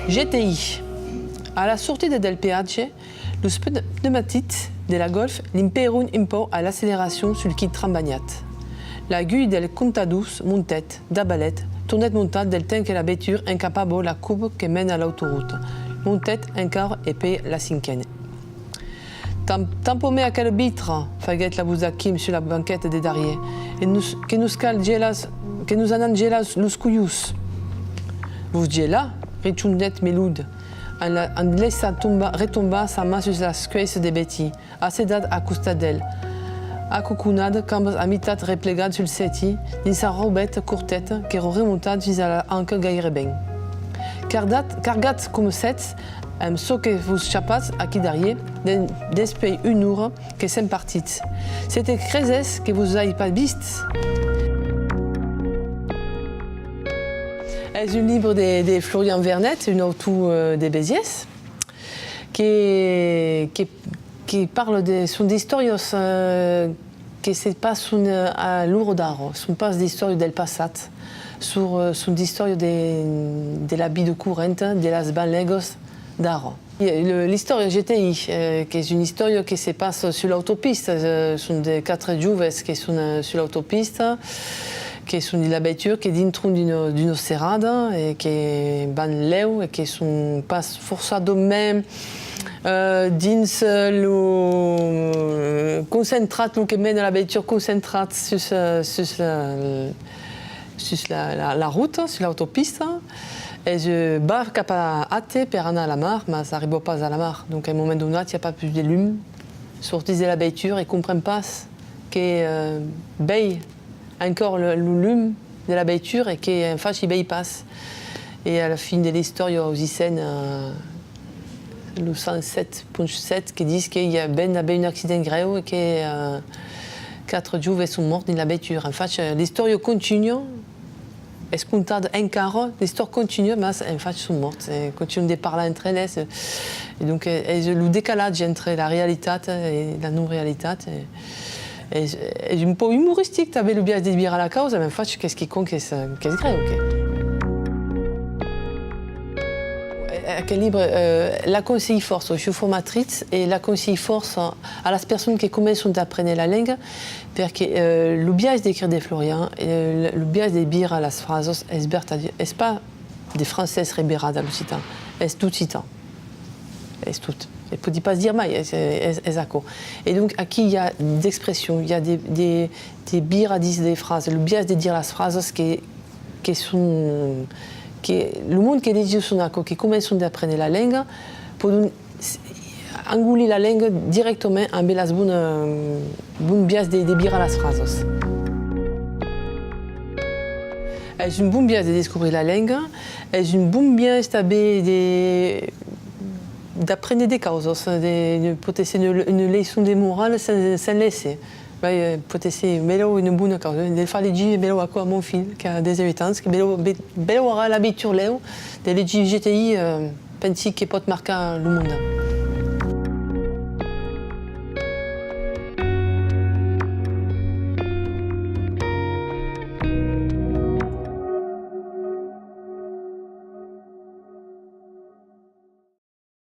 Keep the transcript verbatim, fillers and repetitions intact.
G T I. A la sortida del peatge, los pne-, pneumatics de la Golf limperon un pauc a l'acceleracion sul quid trambanhat. L'agulh del comptador montèt, davalèt, tornèt montar del temps que la veitura encapava la corba que mena a l'autorota. Montèt encara e pèi la cinquena. Tam-, tampatz-me aquela vitra, faguèt la votz d'Aquim sus la banqueta de darrièr, e nos, que nos cal gelar, que nos anam gelar los colhons. Vos gelar? Rechonèt Meluda, en la, en laissar tombar, retombar sa man sus las cuèissas de Betty, assedat a costat d'el, acoconada, cambas a mitat replegat sul sèti, dins sa raubeta corteta qu'èra remontada fins a la anca gaireben. Cardat, cargat coma sètz, amb çò que vos chapatz aquí darrièr, de-, despuèi una ora que sèm partits. Se te creses que vos ai pas vist! Es un libre de, de Florian Vernet, un autor, euh, de Besièrs, que, que, que parla de, son d'istòrias, euh, que se passan, euh, a l'ora d'ara, son pas d'istòrias del passat, son, euh, son d'istòrias de, de la vida correnta, de las banlègas d'ara. Le, l'istòria G T I, euh, qu'es una istòria que se passa sus l'autopista, euh, son de quatre joves que son, euh, sus l'autopista, que son dins la veitura, que dintron d'una, d'una serada e que van lèu e que son pas forçadament, euh, dins, euh, lo, euh, concentrat, lo que mena la veitura concentrat sus, euh, sus la, sus la, la, la rota, sus l'autopista. Es, euh, va cap a Ate per anar a la mar, mas arriba pas a la mar. Donc, a un moment donat, i a pas pus de lum. Sortís de la veitura e compren pas que, euh, vei encòr lo, lo lum de la veitura e que, en fach, i vei pas. E a la fin de l'istòria, ausissèm, euh, lo cent sèt punt sèt que ditz que i a, ven d'aver un accident grèu e que, euh, quatre joves son mòrts dins la veitura. En fach, euh, l'istòria contunha, es contada encara, l'istòria contunha, mas en fach son mòrts, e contunhan de parlar entre eles, e, e donc, e, es lo decalatge entre la realitat e la non-realitat, e, es, es un pauc umoristic tanben lo biais de virar la causa, mas en fach qu'es quicòm qu'es, qu'es grèu, que. E, aquel libre, euh, l'aconselhi fòrça, je formatrice, e l'aconselhi fòrça a las personas que començan d'aprene la lenga, perque, euh, lo biais d'escriure de Florian, euh, lo biais de virar las frasas es vertadièr, es pas de francés revirat a l'occitan, es d'occitan. Es tot. E pòdi pas dire mai, es, es, es aquò. E donc, aquí i a d'expressions, i a de, de, de viradís de frasas, lo biais de dire las frasas que, que son, que lo monde que legisson aquò, que començan d'aprene la lenga, pòdon s-, engolir la lenga dirèctament amb las bona, bon biais de, de virar las frasas. Es un bon biais de descobrir la lenga, es un bon biais tanben de, d'aprene de causas, de, de, pòt èsser una, una leiçon de morala sens, sens l'èsser. Vai, eh, pòt èsser belèu una bona causa, eh, de far legir belèu aquò a mon filh, qu'a dètz-e-uèch ans, que belèu, be-, belèu aurà l'abitud lèu de legir G T I, eh, pensi que pòt marcar lo monde.